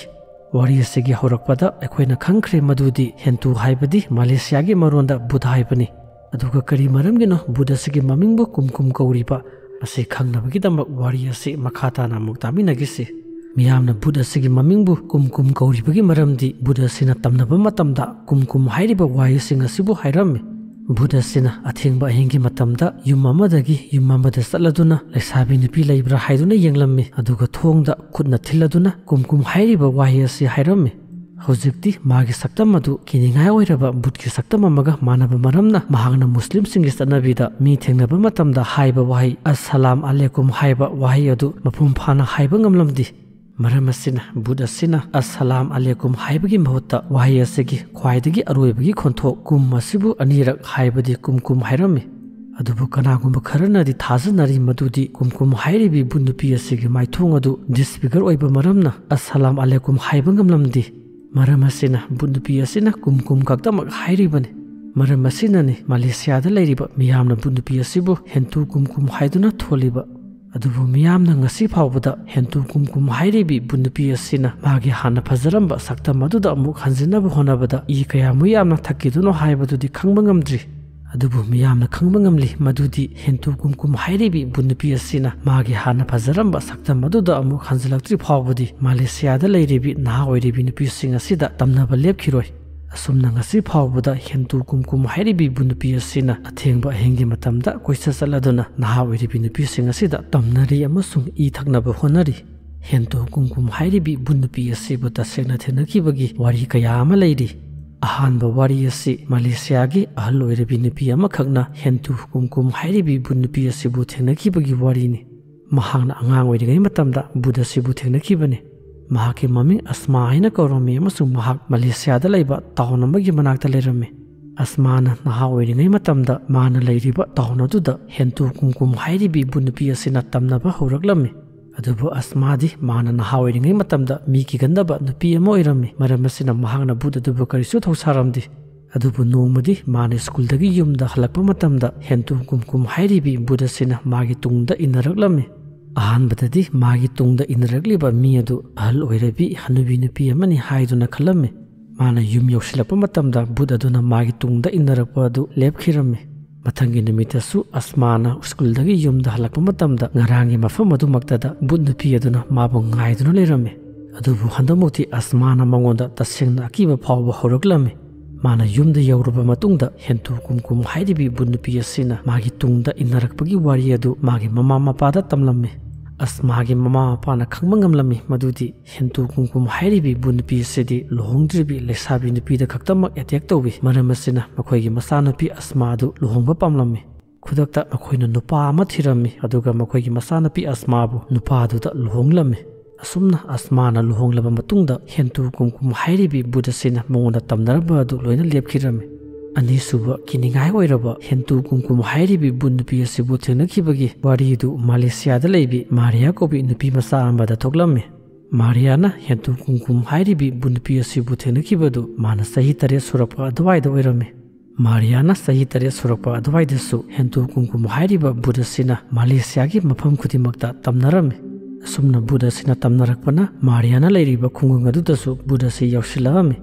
ꯋꯥꯔꯤ ꯑꯁꯤꯒꯤ ꯍꯧꯔꯛꯄꯗ ꯑꯩꯈꯣꯏꯅ ꯈꯪꯈ꯭ꯔꯦ ꯃꯗꯨꯗꯤ ꯍꯦꯟꯇꯨ ꯍꯥꯏꯕꯗꯤ ꯃꯂꯦꯁꯤꯌꯥꯒꯤ ꯃꯔꯣꯟꯗ ꯚꯨꯠ ꯍꯥꯏꯕꯅꯤ꯫ ꯑꯗꯨꯒ ꯀꯔꯤ ꯃꯔꯝꯒꯤꯅꯣ ꯚꯨꯠ ꯑꯁꯤꯒꯤ ꯃꯃꯤꯡꯕꯨ ꯀꯨꯝꯀꯨꯝ ꯀꯧꯔꯤꯕ? ꯃꯁꯤ ꯈꯪꯅꯕꯒꯤꯗꯃꯛ ꯋꯥꯔꯤ ꯑꯁꯤ ꯃꯈꯥ ꯇꯥꯅ ꯑꯃꯨꯛ ꯇꯥꯃꯤꯟꯅꯈꯤꯁꯤ꯫ ꯃꯤꯌꯥꯝꯅ ꯚꯨꯠ ꯑꯁꯤꯒꯤ ꯃꯃꯤꯡꯕꯨ ꯀꯨꯝꯀꯨꯝ ꯀꯧꯔꯤꯕꯒꯤ ꯃꯔꯝꯗꯤ ꯚꯨꯠ ꯑꯁꯤꯅ ꯇꯝꯅꯕ ꯃꯇꯝꯗ ꯀꯨꯝꯀꯨꯝ ꯍꯥꯏꯔꯤꯕ ꯋꯥꯍꯩꯁꯤꯡ ꯑꯁꯤꯕꯨ ꯍꯥꯏꯔꯝꯃꯤ꯫ ꯚꯨꯠ ꯑꯁꯤꯅ ꯑꯊꯦꯡꯕ ꯑꯍꯤꯡꯒꯤ ꯃꯇꯝꯗ ꯌꯨꯝ ꯑꯃꯗꯒꯤ ꯌꯨꯝ ꯑꯃꯗ ꯆꯠꯂꯗꯨꯅ ꯂꯩꯁꯥꯕꯤ ꯅꯨꯄꯤ ꯂꯩꯕ꯭ꯔꯥ ꯍꯥꯏꯗꯨꯅ ꯌꯦꯡꯂꯝꯃꯤ, ꯑꯗꯨꯒ ꯊꯣꯡꯗ ꯈꯨꯠꯅ ꯊꯤꯜꯂꯗꯨꯅ ꯀꯨꯝꯀꯨꯝ ꯍꯥꯏꯔꯤꯕ ꯋꯥꯍꯩ ꯑꯁꯤ ꯍꯥꯏꯔꯝꯃꯤ꯫ ꯍꯧꯖꯤꯛꯇꯤ ꯃꯥꯒꯤ ꯁꯛꯇꯝ ꯑꯗꯨ ꯀꯤꯅꯤꯡꯉꯥꯏ ꯑꯣꯏꯔꯕ ꯕꯨꯠꯀꯤ ꯁꯛꯇꯝ ꯑꯃꯒ ꯃꯥꯟꯅꯕ ꯃꯔꯝꯅ, ꯃꯍꯥꯛꯅ ꯃꯨꯁꯂꯤꯝꯁꯤꯡꯒꯤ ꯆꯠꯅꯕꯤꯗ ꯃꯤ ꯊꯦꯡꯅꯕ ꯃꯇꯝꯗ ꯍꯥꯏꯕ ꯋꯥꯍꯩ "ꯑꯁꯁꯂꯥꯝ ꯑꯂꯦꯀꯨꯝ" ꯍꯥꯏꯕ ꯋꯥꯍꯩ ꯑꯗꯨ ꯃꯄꯨꯡ ꯐꯥꯅ ꯍꯥꯏꯕ ꯉꯝꯂꯝꯗꯦ꯫ ꯃꯔꯝ ꯑꯁꯤꯅ, ꯕꯨꯠ ꯑꯁꯤꯅ "ꯑꯁꯁꯂꯥꯝ ꯑꯂꯦꯀꯨꯝ" ꯍꯥꯏꯕꯒꯤ ꯃꯍꯨꯠꯇ ꯋꯥꯍꯩ ꯑꯁꯤꯒꯤ ꯈ꯭ꯋꯥꯏꯗꯒꯤ ꯑꯔꯣꯏꯕꯒꯤ ꯈꯣꯟꯊꯣꯛ "ꯀꯨꯝ" ꯑꯁꯤꯕꯨ ꯑꯅꯤꯔꯛ, ꯍꯥꯏꯕꯗꯤ "ꯀꯨꯝ ꯀꯨꯝ" ꯍꯥꯏꯔꯝꯃꯤ꯫ ꯑꯗꯨꯕꯨ ꯀꯅꯥꯒꯨꯝꯕ ꯈꯔꯅꯗꯤ ꯊꯥꯖꯅꯔꯤ ꯃꯗꯨꯗꯤ ꯀꯨꯝ ꯀꯨꯝ ꯍꯥꯏꯔꯤꯕꯤ ꯕꯨꯠ ꯅꯨꯄꯤ ꯑꯁꯤꯒꯤ ꯃꯥꯏꯊꯣꯡ ꯑꯗꯨ ꯗꯤꯁꯐꯤꯒꯔ ꯑꯣꯏꯕ ꯃꯔꯝꯅ "ꯑꯁꯁꯂꯥꯝ ꯑꯂꯦꯀꯨꯝ" ꯍꯥꯏꯕ ꯉꯝꯂꯝꯗꯦ꯫ ꯃꯔꯝ ꯑꯁꯤꯅ, ꯕꯨꯠ ꯅꯨꯄꯤ ꯑꯁꯤꯅ "ꯀꯨꯝ ꯀꯨꯝ" ꯈꯛꯇꯃꯛ ꯍꯥꯏꯔꯤꯕꯅꯤ꯫ ꯃꯔꯝ ꯑꯁꯤꯅꯅꯤ ꯃꯥꯂꯦꯁꯤꯌꯥꯗ ꯂꯩꯔꯤꯕ ꯃꯤꯌꯥꯝꯅ ꯕꯨꯠ ꯅꯨꯄꯤ ꯑꯁꯤꯕꯨ "ꯍꯦꯟꯇꯨ ꯀꯨꯝ ꯀꯨꯝ" ꯍꯥꯏꯗꯨꯅ ꯊꯣꯜꯂꯤꯕ꯫ ꯑꯗꯨꯕꯨ ꯃꯤꯌꯥꯝꯅ ꯉꯁꯤ ꯐꯥꯎꯕꯗ "ꯍꯦꯟꯇꯨ ꯀꯨꯝ ꯀꯨꯝ" ꯍꯥꯏꯔꯤꯕꯤ ꯕꯨꯠ ꯅꯨꯄꯤ ꯑꯁꯤꯅ ꯃꯥꯒꯤ ꯍꯥꯟꯅ ꯐꯖꯔꯝꯕ ꯁꯛꯇꯝ ꯑꯗꯨꯗ ꯑꯃꯨꯛ ꯍꯟꯖꯤꯟꯅꯕ ꯍꯣꯠꯅꯕꯗ ꯏ ꯀꯌꯥꯃꯨꯛ ꯌꯥꯝꯅ ꯊꯛꯈꯤꯗꯨꯅꯣ ꯍꯥꯏꯕꯗꯨꯗꯤ ꯈꯪꯕ ꯉꯝꯗ꯭ꯔꯤ꯫ ꯑꯗꯨꯕꯨ ꯃꯤꯌꯥꯝꯅ ꯈꯪꯕ ꯉꯝꯂꯤ ꯃꯗꯨꯗꯤ "ꯍꯦꯟꯇꯨ ꯀꯨꯝ ꯀꯨꯝ" ꯍꯥꯏꯔꯤꯕꯤ ꯕꯨꯠ ꯅꯨꯄꯤ ꯑꯁꯤꯅ ꯃꯥꯒꯤ ꯍꯥꯟꯅ ꯐꯖꯔꯝꯕ ꯁꯛꯇꯝ ꯑꯗꯨꯗ ꯑꯃꯨꯛ ꯍꯟꯖꯤꯜꯂꯛꯇ꯭ꯔꯤ ꯐꯥꯎꯕꯗꯤ ꯃꯥꯂꯦꯁꯤꯌꯥꯗ ꯂꯩꯔꯤꯕꯤ ꯅꯍꯥ ꯑꯣꯏꯔꯤꯕꯤ ꯅꯨꯄꯤꯁꯤꯡ ꯑꯁꯤꯗ ꯇꯝꯅꯕ ꯂꯦꯞꯈꯤꯔꯣꯏ꯫ ꯑꯁꯨꯝꯅ ꯉꯁꯤ ꯐꯥꯎꯕꯗ "ꯍꯦꯟꯇꯨ ꯀꯨꯝ ꯀꯨꯝ" ꯍꯥꯏꯔꯤꯕꯤ ꯕꯨꯠ ꯅꯨꯄꯤ ꯑꯁꯤꯅ ꯑꯊꯦꯡꯕ ꯑꯍꯤꯡꯒꯤ ꯃꯇꯝꯗ ꯀꯣꯏꯆꯠ ꯆꯠꯂꯗꯨꯅ ꯅꯍꯥ ꯑꯣꯏꯔꯤꯕꯤ ꯅꯨꯄꯤꯁꯤꯡ ꯑꯁꯤꯗ ꯇꯝꯅꯔꯤ ꯑꯃꯁꯨꯡ ꯏ ꯊꯛꯅꯕ ꯍꯣꯠꯅꯔꯤ꯫ "ꯍꯦꯟꯇꯨ ꯀꯨꯝ ꯀꯨꯝ" ꯍꯥꯏꯔꯤꯕꯤ ꯕꯨꯠ ꯅꯨꯄꯤ ꯑꯁꯤꯕꯨ ꯇꯁꯦꯡꯅ ꯊꯦꯡꯅꯈꯤꯕꯒꯤ ꯋꯥꯔꯤ ꯀꯌꯥ ꯑꯃ ꯂꯩꯔꯤ꯫ ꯑꯍꯥꯟꯕ ꯋꯥꯔꯤ ꯑꯁꯤ ꯃꯥꯂꯦꯁꯤꯌꯥꯒꯤ ꯑꯍꯜ ꯑꯣꯏꯔꯕꯤ ꯅꯨꯄꯤ ꯑꯃꯈꯛꯅ "ꯍꯦꯟꯇꯨ ꯀꯨꯝ ꯀꯨꯝ" ꯍꯥꯏꯔꯤꯕꯤ ꯕꯨꯠ ꯅꯨꯄꯤ ꯑꯁꯤꯕꯨ ꯊꯦꯡꯅꯈꯤꯕꯒꯤ ꯋꯥꯔꯤꯅꯤ꯫ ꯃꯍꯥꯛꯅ ꯑꯉꯥꯡ ꯑꯣꯏꯔꯤꯉꯩ ꯃꯇꯝꯗ ꯕꯨꯠ ꯑꯁꯤꯕꯨ ꯊꯦꯡꯅꯈꯤꯕꯅꯤ꯫ ꯃꯍꯥꯛꯀꯤ ꯃꯃꯤꯡ ꯑꯁꯃꯥ ꯍꯥꯏꯅ ꯀꯧꯔꯝꯃꯤ ꯑꯃꯁꯨꯡ ꯃꯍꯥꯛ ꯃꯥꯂꯦꯁꯤꯌꯥꯗ ꯂꯩꯕ ꯇꯥꯎꯟ ꯑꯃꯒꯤ ꯃꯅꯥꯛꯇ ꯂꯩꯔꯝꯃꯤ꯫ ꯑꯁꯃꯥꯅ ꯅꯍꯥ ꯑꯣꯏꯔꯤꯉꯩ ꯃꯇꯝꯗ ꯃꯥꯅ ꯂꯩꯔꯤꯕ ꯇꯥꯎꯟ ꯑꯗꯨꯗ "ꯍꯦꯟꯇꯨ ꯀꯨꯝ ꯀꯨꯝ" ꯍꯥꯏꯔꯤꯕꯤ ꯕꯨꯠ ꯅꯨꯄꯤ ꯑꯁꯤꯅ ꯇꯝꯅꯕ ꯍꯧꯔꯛꯂꯝꯃꯤ꯫ ꯑꯗꯨꯕꯨ ꯑꯁꯃꯥꯗꯤ ꯃꯥꯅ ꯅꯍꯥ ꯑꯣꯏꯔꯤꯉꯩ ꯃꯇꯝꯗ ꯃꯤ ꯀꯤꯒꯟꯗꯕ ꯅꯨꯄꯤ ꯑꯃ ꯑꯣꯏꯔꯝꯃꯤ꯫ ꯃꯔꯝ ꯑꯁꯤꯅ ꯃꯍꯥꯛꯅ ꯕꯨꯠ ꯑꯗꯨꯕꯨ ꯀꯔꯤꯁꯨ ꯊꯧꯁꯥꯔꯝꯗꯦ꯫ ꯑꯗꯨꯕꯨ ꯅꯣꯡꯃꯗꯤ ꯃꯥꯅ ꯁ꯭ꯀꯨꯜꯗꯒꯤ ꯌꯨꯝꯗ ꯍꯜꯂꯛꯄ ꯃꯇꯝꯗ "ꯍꯦꯟꯇꯨ ꯀꯨꯝ ꯀꯨꯝ" ꯍꯥꯏꯔꯤꯕꯤ ꯕꯨꯠ ꯑꯁꯤꯅ ꯃꯥꯒꯤ ꯇꯨꯡꯗ ꯏꯟꯅꯔꯛꯂꯝꯃꯤ꯫ ꯑꯍꯥꯟꯕꯗꯗꯤ ꯃꯥꯒꯤ ꯇꯨꯡꯗ ꯏꯟꯅꯔꯛꯂꯤꯕ ꯃꯤ ꯑꯗꯨ ꯑꯍꯜ ꯑꯣꯏꯔꯕꯤ ꯍꯅꯨꯕꯤ ꯅꯨꯄꯤ ꯑꯃꯅꯤ ꯍꯥꯏꯗꯨꯅ ꯈꯜꯂꯝꯃꯤ꯫ ꯃꯥꯅ ꯌꯨꯝ ꯌꯧꯁꯤꯜꯂꯛꯄ ꯃꯇꯝꯗ ꯕꯨꯠ ꯑꯗꯨꯅ ꯃꯥꯒꯤ ꯇꯨꯡꯗ ꯏꯟꯅꯔꯛꯄ ꯑꯗꯨ ꯂꯦꯞꯈꯤꯔꯝꯃꯤ꯫ ꯃꯊꯪꯒꯤ ꯅꯨꯃꯤꯠꯇꯁꯨ ꯑꯁꯃꯥꯅ ꯁ꯭ꯀꯨꯜꯗꯒꯤ ꯌꯨꯝꯗ ꯍꯜꯂꯛꯄ ꯃꯇꯝꯗ ꯉꯔꯥꯡꯒꯤ ꯃꯐꯝ ꯑꯗꯨꯃꯛꯇꯗ ꯕꯨꯠ ꯅꯨꯄꯤ ꯑꯗꯨꯅ ꯃꯥꯕꯨ ꯉꯥꯏꯗꯨꯅ ꯂꯩꯔꯝꯃꯤ꯫ ꯑꯗꯨꯕꯨ ꯍꯟꯗꯛꯃꯛꯇꯤ ꯑꯁꯃꯥꯅ ꯃꯉꯣꯟꯗ ꯇꯁꯦꯡꯅ ꯑꯀꯤꯕ ꯐꯥꯎꯕ ꯍꯧꯔꯛꯂꯝꯃꯤ꯫ ꯃꯥꯅ ꯌꯨꯝꯗ ꯌꯧꯔꯕ ꯃꯇꯨꯡꯗ "ꯍꯦꯟꯇꯨ ꯀꯨꯝ ꯀꯨꯝ" ꯍꯥꯏꯔꯤꯕꯤ ꯕꯨꯠ ꯅꯨꯄꯤ ꯑꯁꯤꯅ ꯃꯥꯒꯤ ꯇꯨꯡꯗ ꯏꯟꯅꯔꯛꯄꯒꯤ ꯋꯥꯔꯤ ꯑꯗꯨ ꯃꯥꯒꯤ ꯃꯃꯥ ꯃꯄꯥꯗ ꯇꯝꯂꯝꯃꯤ꯫ ꯑꯁꯃꯥꯒꯤ ꯃꯃꯥ ꯃꯄꯥꯅ ꯈꯪꯕ ꯉꯝꯂꯝꯃꯤ ꯃꯗꯨꯗꯤ ꯍꯦꯟꯇꯨ ꯀꯨꯝꯀꯨꯝ ꯍꯥꯏꯔꯤꯕꯤ ꯚꯨꯠ ꯅꯨꯄꯤ ꯑꯁꯤꯗꯤ ꯂꯨꯍꯣꯡꯗ꯭ꯔꯤꯕꯤ ꯂꯩꯁꯥꯕꯤ ꯅꯨꯄꯤꯗ ꯈꯛꯇꯃꯛ ꯑꯦꯇꯦꯛ ꯇꯧꯏ꯫ ꯃꯔꯝ ꯑꯁꯤꯅ ꯃꯈꯣꯏꯒꯤ ꯃꯆꯥꯅꯨꯄꯤ ꯑꯁꯃꯥ ꯑꯗꯨ ꯂꯨꯍꯣꯡꯕ ꯄꯥꯝꯂꯝꯃꯤ꯫ ꯈꯨꯗꯛꯇ ꯃꯈꯣꯏꯅ ꯅꯨꯄꯥ ꯑꯃ ꯊꯤꯔꯝꯃꯤ, ꯑꯗꯨꯒ ꯃꯈꯣꯏꯒꯤ ꯃꯆꯥꯅꯨꯄꯤ ꯑꯁꯃꯥꯕꯨ ꯅꯨꯄꯥꯗꯨꯗ ꯂꯨꯍꯣꯡꯂꯝꯃꯤ꯫ ꯑꯁꯨꯝꯅ ꯑꯁꯃꯥꯅ ꯂꯨꯍꯣꯡꯂꯕ ꯃꯇꯨꯡꯗ ꯍꯦꯟꯇꯨ ꯀꯨꯝꯀꯨꯝ ꯍꯥꯏꯔꯤꯕꯤ ꯚꯨꯠ ꯑꯁꯤꯅ ꯃꯉꯣꯟꯗ ꯇꯝꯅꯔꯝꯕ ꯑꯗꯨ ꯂꯣꯏꯅ ꯂꯦꯞꯈꯤꯔꯝꯃꯤ꯫ ꯑꯅꯤꯁꯨꯕ ꯀꯤꯅꯤꯡꯉꯥꯏ ꯑꯣꯏꯔꯕ ꯍꯦꯟꯇꯨ ꯀꯨꯝꯀꯨꯝ ꯍꯥꯏꯔꯤꯕꯤ ꯚꯨꯠ ꯅꯨꯄꯤ ꯑꯁꯤꯕꯨ ꯊꯦꯡꯅꯈꯤꯕꯒꯤ ꯋꯥꯔꯤꯗꯨ ꯃꯥꯂꯦꯁꯤꯌꯥꯗ ꯂꯩꯕꯤ ꯃꯥꯔꯤꯌꯥ ꯀꯧꯕꯤ ꯅꯨꯄꯤ ꯃꯆꯥ ꯑꯃꯗ ꯊꯣꯛꯂꯝꯃꯤ꯫ ꯃꯥꯔꯤꯌꯥꯅ ꯍꯦꯟꯇꯨ ꯀꯨꯝꯀꯨꯝ ꯍꯥꯏꯔꯤꯕꯤ ꯚꯨꯠ ꯅꯨꯄꯤ ꯑꯁꯤꯕꯨ ꯊꯦꯡꯅꯈꯤꯕꯗꯨ ꯃꯥꯅ ꯆꯍꯤ ꯇꯔꯦꯠ ꯁꯨꯔꯛꯄ ꯑꯗꯨꯋꯥꯏꯗ ꯑꯣꯏꯔꯝꯃꯤ꯫ ꯃꯥꯔꯤꯌꯥꯅ ꯆꯍꯤ ꯇꯔꯦꯠ ꯁꯨꯔꯛꯄ ꯑꯗꯨꯋꯥꯏꯗꯁꯨ ꯍꯦꯟꯇꯨ ꯀꯨꯝꯀꯨꯝ ꯍꯥꯏꯔꯤꯕ ꯚꯨꯠ ꯑꯁꯤꯅ ꯃꯥꯂꯦꯁꯤꯌꯥꯒꯤ ꯃꯐꯝ ꯈꯨꯗꯤꯡꯃꯛꯇ ꯇꯝꯅꯔꯝꯃꯤ꯫ ꯑꯁꯨꯝꯅ ꯚꯨꯠ ꯑꯁꯤꯅ ꯇꯝꯅꯔꯛꯄꯅ ꯃꯥꯔꯤꯌꯥꯅ ꯂꯩꯔꯤꯕ ꯈꯨꯡꯒꯪ ꯑꯗꯨꯗꯁꯨ ꯚꯨꯠ ꯑꯁꯤ ꯌꯧꯁꯤꯜꯂꯛꯑꯝꯃꯤ꯫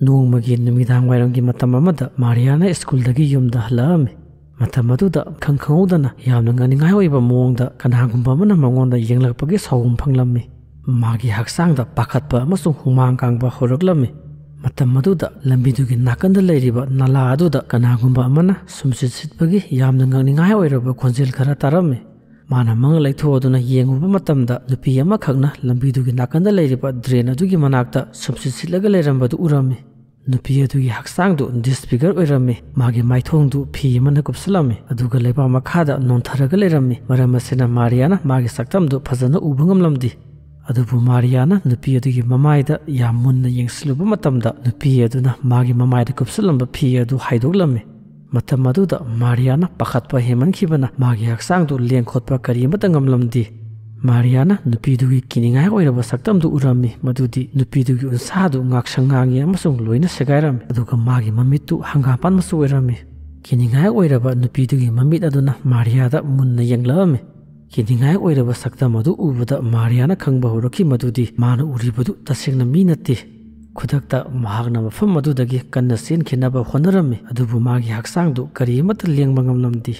ꯅꯣꯡꯃꯒꯤ ꯅꯨꯃꯤꯗꯥꯡ ꯋꯥꯏꯔꯝꯒꯤ ꯃꯇꯝ ꯑꯃꯗ ꯃꯥꯔꯤꯌꯥꯅ ꯁ꯭ꯀꯨꯜꯗꯒꯤ ꯌꯨꯝꯗ ꯍꯜꯂꯛꯑꯝꯃꯤ꯫ ꯃꯇꯝ ꯑꯗꯨꯗ ꯈꯪ ꯈꯪꯍꯧꯗꯅ ꯌꯥꯝꯅ ꯉꯛꯅꯤꯡꯉꯥꯏ ꯑꯣꯏꯕ ꯃꯑꯣꯡꯗ ꯀꯅꯥꯒꯨꯝꯕ ꯑꯃꯅ ꯃꯉꯣꯟꯗ ꯌꯦꯡꯂꯛꯄꯒꯤ ꯁꯥꯎꯒꯨꯝ ꯐꯪꯂꯝꯃꯤ꯫ ꯃꯥꯒꯤ ꯍꯛꯆꯥꯡꯗ ꯄꯥꯈꯠꯄ ꯑꯃꯁꯨꯡ ꯍꯨꯃꯥꯡ ꯀꯥꯡꯕ ꯍꯧꯔꯛꯂꯝꯃꯤ꯫ ꯃꯇꯝ ꯑꯗꯨꯗ ꯂꯝꯕꯤꯗꯨꯒꯤ ꯅꯥꯀꯟꯗ ꯂꯩꯔꯤꯕ ꯅꯂꯥ ꯑꯗꯨꯗ ꯀꯅꯥꯒꯨꯝꯕ ꯑꯃꯅ ꯁꯨꯝꯁꯤꯠ ꯁꯤꯠꯄꯒꯤ ꯌꯥꯝꯅ ꯉꯛꯅꯤꯡꯉꯥꯏ ꯑꯣꯏꯔꯕ ꯈꯣꯟꯖꯦꯜ ꯈꯔ ꯇꯥꯔꯝꯃꯤ꯫ ꯃꯥꯅ ꯃꯉꯛ ꯂꯩꯊꯣꯛꯑꯗꯨꯅ ꯌꯦꯡꯉꯨꯕ ꯃꯇꯝꯗ ꯅꯨꯄꯤ ꯑꯃꯈꯛꯅ ꯂꯝꯕꯤꯗꯨꯒꯤ ꯅꯥꯀꯟꯗ ꯂꯩꯔꯤꯕ ꯗ꯭ꯔꯦꯟ ꯑꯗꯨꯒꯤ ꯃꯅꯥꯛꯇ ꯁꯨꯝꯁꯤꯠ ꯁꯤꯠꯂꯒ ꯂꯩꯔꯝꯕꯗꯨ ꯎꯔꯝꯃꯤ꯫ ꯅꯨꯄꯤ ꯑꯗꯨꯒꯤ ꯍꯛꯆꯥꯡꯗꯨ ꯗꯤꯁꯐꯤꯒꯔ ꯑꯣꯏꯔꯝꯃꯤ꯫ ꯃꯥꯒꯤ ꯃꯥꯏꯊꯣꯡꯗꯨ ꯐꯤ ꯑꯃꯅ ꯀꯨꯞꯁꯤꯜꯂꯝꯃꯤ, ꯑꯗꯨꯒ ꯂꯩꯕꯥꯛ ꯃꯈꯥꯗ ꯅꯣꯟꯊꯔꯒ ꯂꯩꯔꯝꯃꯤ꯫ ꯃꯔꯝ ꯑꯁꯤꯅ ꯃꯥꯔꯤꯌꯥꯅ ꯃꯥꯒꯤ ꯁꯛꯇꯝꯗꯨ ꯐꯖꯅ ꯎꯕ ꯉꯝꯂꯝꯗꯦ꯫ ꯑꯗꯨꯕꯨ ꯃꯥꯔꯤꯌꯥꯅ ꯅꯨꯄꯤ ꯑꯗꯨꯒꯤ ꯃꯃꯥꯏꯗ ꯌꯥꯝ ꯃꯨꯟꯅ ꯌꯦꯡꯁꯤꯜꯂꯨꯕ ꯃꯇꯝꯗ ꯅꯨꯄꯤ ꯑꯗꯨꯅ ꯃꯥꯒꯤ ꯃꯃꯥꯏꯗ ꯀꯨꯞꯁꯤꯜꯂꯝꯕ ꯐꯤ ꯑꯗꯨ ꯍꯥꯏꯗꯣꯛꯂꯝꯃꯤ꯫ ꯃꯇꯝ ꯑꯗꯨꯗ ꯃꯥꯔꯤꯌꯥꯅ ꯄꯥꯈꯠꯄ ꯍꯦꯟꯃꯟꯈꯤꯕꯅ ꯃꯥꯒꯤ ꯍꯛꯆꯥꯡꯗꯨ ꯂꯦꯡ ꯈꯣꯠꯄ ꯀꯔꯤ ꯑꯃꯠꯇ ꯉꯝꯂꯝꯗꯦ꯫ ꯃꯥꯔꯤꯌꯥꯅ ꯅꯨꯄꯤꯗꯨꯒꯤ ꯀꯤꯅꯤꯡꯉꯥꯏ ꯑꯣꯏꯔꯕ ꯁꯛꯇꯝꯗꯨ ꯎꯔꯝꯃꯤ, ꯃꯗꯨꯗꯤ ꯅꯨꯄꯤꯗꯨꯒꯤ ꯎꯟꯁꯥꯗꯨ ꯉꯥꯛꯁꯪ ꯉꯥꯡꯉꯤ ꯑꯃꯁꯨꯡ ꯂꯣꯏꯅ ꯁꯦꯒꯥꯏꯔꯝꯃꯤ, ꯑꯗꯨꯒ ꯃꯥꯒꯤ ꯃꯃꯤꯠꯇꯨ ꯍꯪꯒꯥꯝꯄꯥꯟ ꯃꯆꯨ ꯑꯣꯏꯔꯝꯃꯤ꯫ ꯀꯤꯅꯤꯡꯉꯥꯏ ꯑꯣꯏꯔꯕ ꯅꯨꯄꯤꯗꯨꯒꯤ ꯃꯃꯤꯠ ꯑꯗꯨꯅ ꯃꯥꯔꯤꯌꯥꯗ ꯃꯨꯟꯅ ꯌꯦꯡꯂꯛꯑꯝꯃꯤ꯫ ꯀꯤꯅꯤꯡꯉꯥꯏ ꯑꯣꯏꯔꯕ ꯁꯛꯇꯝ ꯑꯗꯨ ꯎꯕꯗ ꯃꯥꯔꯤꯌꯥꯅ ꯈꯪꯕ ꯍꯧꯔꯛꯈꯤ ꯃꯗꯨꯗꯤ ꯃꯥꯅ ꯎꯔꯤꯕꯗꯨ ꯇꯁꯦꯡꯅ ꯃꯤ ꯅꯠꯇꯦ꯫ ꯈꯨꯗꯛꯇ ꯃꯍꯥꯛꯅ ꯃꯐꯝ ꯑꯗꯨꯗꯒꯤ ꯀꯟꯅ ꯆꯦꯟꯈꯤꯅꯕ ꯍꯣꯠꯅꯔꯝꯃꯤ, ꯑꯗꯨꯕꯨ ꯃꯥꯒꯤ ꯍꯛꯆꯥꯡꯗꯨ ꯀꯔꯤ ꯑꯃꯠꯇ ꯂꯦꯡꯕ ꯉꯝꯂꯝꯗꯦ꯫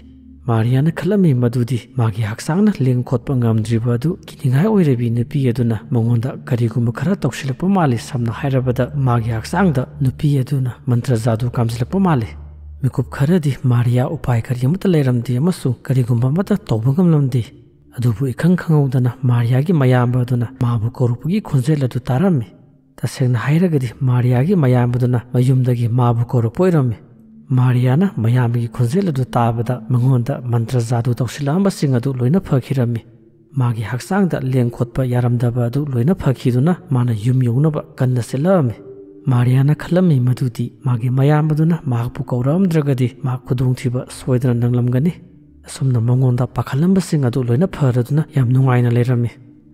ꯃꯥꯔꯤꯌꯥꯅ ꯈꯜꯂꯝꯃꯤ ꯃꯗꯨꯗꯤ ꯃꯥꯒꯤ ꯍꯛꯆꯥꯡꯅ ꯂꯦꯡ ꯈꯣꯠꯄ ꯉꯝꯗ꯭ꯔꯤꯕ ꯑꯗꯨ ꯀꯤꯅꯤꯡꯉꯥꯏ ꯑꯣꯏꯔꯕꯤ ꯅꯨꯄꯤ ꯑꯗꯨꯅ ꯃꯉꯣꯟꯗ ꯀꯔꯤꯒꯨꯝꯕ ꯈꯔ ꯇꯧꯁꯤꯜꯂꯛꯄ ꯃꯥꯜꯂꯤ꯫ ꯁꯝꯅ ꯍꯥꯏꯔꯕꯗ, ꯃꯥꯒꯤ ꯍꯛꯆꯥꯡꯗ ꯅꯨꯄꯤ ꯑꯗꯨꯅ ꯃꯟꯇ꯭ꯔ ꯖꯥꯗꯨ ꯀꯥꯝꯁꯤꯜꯂꯛꯄ ꯃꯥꯜꯂꯤ꯫ ꯃꯤꯀꯨꯞ ꯈꯔꯗꯤ ꯃꯥꯔꯤꯌꯥ ꯎꯄꯥꯏ ꯀꯔꯤ ꯑꯃꯠꯇ ꯂꯩꯔꯝꯗꯦ ꯑꯃꯁꯨꯡ ꯀꯔꯤꯒꯨꯝꯕ ꯑꯃꯠꯇ ꯇꯧꯕ ꯉꯝꯂꯝꯗꯦ꯫ ꯑꯗꯨꯕꯨ ꯏꯈꯪ ꯈꯪꯍꯧꯗꯅ ꯃꯥꯔꯤꯌꯥꯒꯤ ꯃꯌꯥꯝꯕ ꯑꯗꯨꯅ ꯃꯥꯕꯨ ꯀꯧꯔꯛꯄꯒꯤ ꯈꯣꯟꯖꯦꯜ ꯑꯗꯨ ꯇꯥꯔꯝꯃꯤ꯫ ꯇꯁꯦꯡꯅ ꯍꯥꯏꯔꯒꯗꯤ ꯃꯥꯔꯤꯌꯥꯒꯤ ꯃꯌꯥꯝꯕꯗꯨꯅ ꯃꯌꯨꯝꯗꯒꯤ ꯃꯥꯕꯨ ꯀꯧꯔꯛꯄ ꯑꯣꯏꯔꯝꯃꯤ꯫ ꯃꯥꯔꯤꯌꯥꯅ ꯃꯌꯥꯝꯕꯒꯤ ꯈꯣꯟꯖꯦꯜ ꯑꯗꯨ ꯇꯥꯕꯗ ꯃꯉꯣꯟꯗ ꯃꯟꯇ꯭ꯔ ꯖꯥꯗꯨ ꯇꯧꯁꯤꯜꯂꯛꯑꯝꯕꯁꯤꯡ ꯑꯗꯨ ꯂꯣꯏꯅ ꯐꯈꯤꯔꯝꯃꯤ꯫ ꯃꯥꯒꯤ ꯍꯛꯆꯥꯡꯗ ꯂꯦꯡ ꯈꯣꯠꯄ ꯌꯥꯔꯝꯗꯕ ꯑꯗꯨ ꯂꯣꯏꯅ ꯐꯈꯤꯗꯨꯅ ꯃꯥꯅ ꯌꯨꯝ ꯌꯧꯅꯕ ꯀꯟꯅ ꯆꯦꯜꯂꯛꯑꯝꯃꯤ꯫ ꯃꯥꯔꯤꯌꯥꯅ ꯈꯜꯂꯝꯃꯤ ꯃꯗꯨꯗꯤ ꯃꯥꯒꯤ ꯃꯌꯥꯝꯕꯗꯨꯅ ꯃꯍꯥꯛꯄꯨ ꯀꯧꯔꯛꯑꯝꯗ꯭ꯔꯒꯗꯤ ꯃꯍꯥꯛ ꯈꯨꯗꯣꯡꯊꯤꯕ ꯁꯣꯏꯗꯅ ꯅꯪꯂꯝꯒꯅꯤ꯫ ꯑꯁꯨꯝꯅ ꯃꯉꯣꯟꯗ ꯄꯥꯈꯠꯂꯝꯕꯁꯤꯡ ꯑꯗꯨ ꯂꯣꯏꯅ ꯐꯔꯗꯨꯅ ꯌꯥꯝ ꯅꯨꯡꯉꯥꯏꯅ ꯂꯩꯔꯝꯃꯤ꯫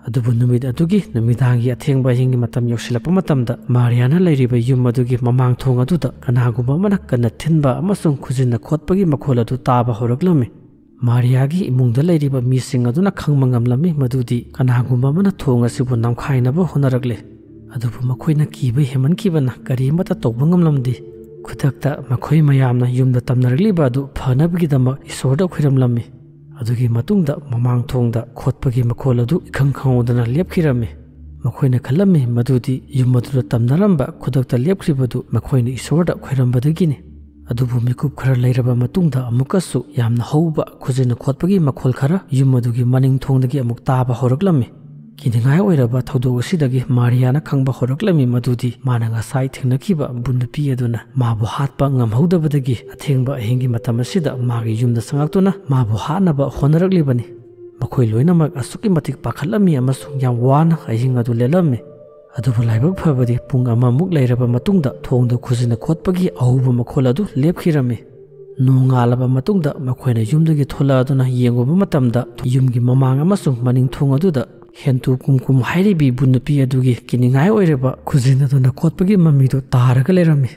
ꯑꯗꯨꯕꯨ ꯅꯨꯃꯤꯠ ꯑꯗꯨꯒꯤ ꯅꯨꯃꯤꯗꯥꯡꯒꯤ ꯑꯊꯦꯡꯕ ꯑꯍꯤꯡꯒꯤ ꯃꯇꯝ ꯌꯧꯁꯤꯜꯂꯛꯄ ꯃꯇꯝꯗ ꯃꯥꯔꯤꯌꯥꯅ ꯂꯩꯔꯤꯕ ꯌꯨꯝ ꯑꯗꯨꯒꯤ ꯃꯃꯥꯡ ꯊꯣꯡ ꯑꯗꯨꯗ ꯀꯅꯥꯒꯨꯝꯕ ꯑꯃꯅ ꯀꯟꯅ ꯊꯤꯟꯕ ꯑꯃꯁꯨꯡ ꯈꯨꯖꯤꯟꯅ ꯈꯣꯠꯄꯒꯤ ꯃꯈꯣꯜ ꯑꯗꯨ ꯇꯥꯕ ꯍꯧꯔꯛꯂꯝꯃꯤ꯫ ꯃꯥꯔꯤꯌꯥꯒꯤ ꯏꯃꯨꯡꯗ ꯂꯩꯔꯤꯕ ꯃꯤꯁꯤꯡ ꯑꯗꯨꯅ ꯈꯪꯕ ꯉꯝꯂꯝꯃꯤ ꯃꯗꯨꯗꯤ ꯀꯅꯥꯒꯨꯝꯕ ꯑꯃꯅ ꯊꯣꯡ ꯑꯁꯤꯕꯨ ꯅꯝꯈꯥꯏꯅꯕ ꯍꯣꯠꯅꯔꯛꯂꯦ꯫ ꯑꯗꯨꯕꯨ ꯃꯈꯣꯏꯅ ꯀꯤꯕ ꯍꯦꯟꯃꯟꯈꯤꯕꯅ ꯀꯔꯤꯃꯠꯇ ꯇꯧꯕ ꯉꯝꯂꯝꯗꯦ꯫ ꯈꯨꯗꯛꯇ ꯃꯈꯣꯏ ꯃꯌꯥꯝꯅ ꯌꯨꯝꯗ ꯇꯝꯅꯔꯛꯂꯤꯕ ꯑꯗꯨ ꯐꯅꯕꯒꯤꯗꯃꯛ ꯏꯁꯣꯔꯗ ꯈꯣꯏꯔꯝꯂꯝꯃꯤ꯫ ꯑꯗꯨꯒꯤ ꯃꯇꯨꯡꯗ ꯃꯃꯥꯡ ꯊꯣꯡꯗ ꯈꯣꯠꯄꯒꯤ ꯃꯈꯣꯜ ꯑꯗꯨ ꯏꯈꯪ ꯈꯪꯍꯧꯗꯅ ꯂꯦꯞꯈꯤꯔꯝꯃꯤ꯫ ꯃꯈꯣꯏꯅ ꯈꯜꯂꯝꯃꯤ ꯃꯗꯨꯗꯤ ꯌꯨꯝ ꯑꯗꯨꯗ ꯇꯝꯅꯔꯝꯕ ꯈꯨꯗꯛꯇ ꯂꯦꯞꯈ꯭ꯔꯤꯕꯗꯨ ꯃꯈꯣꯏꯅ ꯏꯁꯣꯔꯗ ꯈꯣꯏꯔꯝꯕꯗꯒꯤꯅꯤ꯫ ꯑꯗꯨꯕꯨ ꯃꯤꯀꯨꯞ ꯈꯔ ꯂꯩꯔꯕ ꯃꯇꯨꯡꯗ ꯑꯃꯨꯛꯀꯁꯨ ꯌꯥꯝꯅ ꯍꯧꯕ ꯈꯨꯖꯤꯟꯅ ꯈꯣꯠꯄꯒꯤ ꯃꯈꯣꯜ ꯈꯔ ꯌꯨꯝ ꯑꯗꯨꯒꯤ ꯃꯅꯤꯡ ꯊꯣꯡꯗꯒꯤ ꯑꯃꯨꯛ ꯇꯥꯕ ꯍꯧꯔꯛꯂꯝꯃꯤ꯫ ꯀꯤꯅꯤꯡꯉꯥꯏ ꯑꯣꯏꯔꯕ ꯊꯧꯗꯣꯛ ꯑꯁꯤꯗꯒꯤ ꯃꯥꯔꯤꯌꯥꯅ ꯈꯪꯕ ꯍꯧꯔꯛꯂꯝꯃꯤ ꯃꯗꯨꯗꯤ ꯃꯥꯅ ꯉꯁꯥꯏ ꯊꯦꯡꯅꯈꯤꯕ ꯕꯨ ꯅꯨꯄꯤ ꯑꯗꯨꯅ ꯃꯥꯕꯨ ꯍꯥꯠꯄ ꯉꯝꯍꯧꯗꯕꯗꯒꯤ ꯑꯊꯦꯡꯕ ꯑꯍꯤꯡꯒꯤ ꯃꯇꯝ ꯑꯁꯤꯗ ꯃꯥꯒꯤ ꯌꯨꯝꯗ ꯆꯪꯂꯛꯇꯨꯅ ꯃꯥꯕꯨ ꯍꯥꯠꯅꯕ ꯍꯣꯠꯅꯔꯛꯂꯤꯕꯅꯤ꯫ ꯃꯈꯣꯏ ꯂꯣꯏꯅꯃꯛ ꯑꯁꯨꯛꯀꯤ ꯃꯇꯤꯛ ꯄꯥꯈꯠꯂꯝꯃꯤ ꯑꯃꯁꯨꯡ ꯌꯥꯝ ꯋꯥꯅ ꯑꯍꯤꯡ ꯑꯗꯨ ꯂꯦꯜꯂꯝꯃꯤ꯫ ꯑꯗꯨꯕꯨ ꯂꯥꯏꯕꯛ ꯐꯕꯗꯤ ꯄꯨꯡ ꯑꯃꯃꯨꯛ ꯂꯩꯔꯕ ꯃꯇꯨꯡꯗ ꯊꯣꯡꯗ ꯈꯨꯖꯤꯟꯅ ꯈꯣꯠꯄꯒꯤ ꯑꯍꯧꯕ ꯃꯈꯣꯜ ꯑꯗꯨ ꯂꯦꯞꯈꯤꯔꯝꯃꯤ꯫ ꯅꯣꯡꯉꯥꯜꯂꯕ ꯃꯇꯨꯡꯗ ꯃꯈꯣꯏꯅ ꯌꯨꯝꯗꯒꯤ ꯊꯣꯛꯂꯛꯑꯗꯨꯅ ꯌꯦꯡꯉꯨꯕ ꯃꯇꯝꯗ ꯌꯨꯝꯒꯤ ꯃꯃꯥꯡ ꯑꯃꯁꯨꯡ ꯃꯅꯤꯡ ꯊꯣꯡ ꯑꯗꯨꯗ ꯍꯦꯟꯇꯨ ꯀꯨꯝꯀꯨꯝ ꯍꯥꯏꯔꯤꯕꯤ ꯕꯨ ꯅꯨꯄꯤ ꯑꯗꯨꯒꯤ ꯀꯤꯅꯤꯡꯉꯥꯏ ꯑꯣꯏꯔꯕ ꯈꯨꯖꯤꯟ ꯑꯗꯨꯅ ꯈꯣꯠꯄꯒꯤ ꯃꯃꯤꯗꯨ ꯇꯥꯔꯒ ꯂꯩꯔꯝꯃꯤ꯫